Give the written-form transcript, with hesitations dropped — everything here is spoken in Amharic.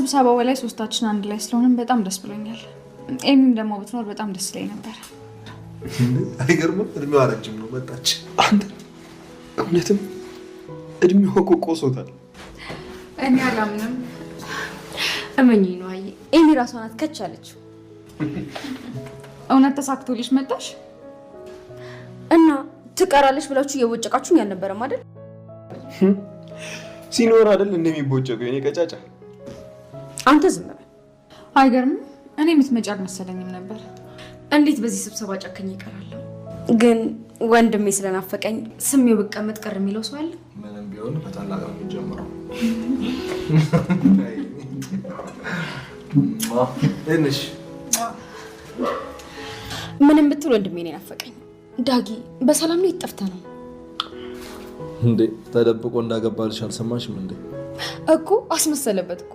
ከስብሰባው በላይ ሶስታችን አንድ ላይ ስለሆነም በጣም ደስ ብሎኛል። ኤሚም ደግሞ ብትኖር በጣም ደስ ይለኝ ነበር። አይገርምም? እድሜዋ ረጅም ነው። መጣች። አንተ እውነትም እድሜዋ እኮ ቆሶታል። እኔ አላምንም። እመኚኝ ነው አየ ኤሚ ራሷ ናት ከች አለችው። እውነት ተሳክቶልሽ መጣሽ? እና ትቀራለች ብላችሁ እየቦጨቃችሁኝ አልነበረም አይደል? ሲኖር አይደል እንደሚቦጨቀው የኔ ቀጫጫ። አንተ ዝም በል። አይገርምም? እኔ የምትመጪ አልመሰለኝም ነበር። እንዴት በዚህ ስብሰባ ጨክኜ እቀራለሁ? ግን ወንድሜ ስለናፈቀኝ ስሜው ብቀመጥ ቅር የሚለው ሰው አለ? ምንም ቢሆን በታላቅ ነው የሚጀምረው። ትንሽ ምንም ብትል ወንድሜ ነው የናፈቀኝ። ዳጊ በሰላም ነው? የት ነው እንዴ? ተደብቆ እንዳገባልሽ አልሰማሽም እንዴ? እኮ አስመሰለበት እኮ።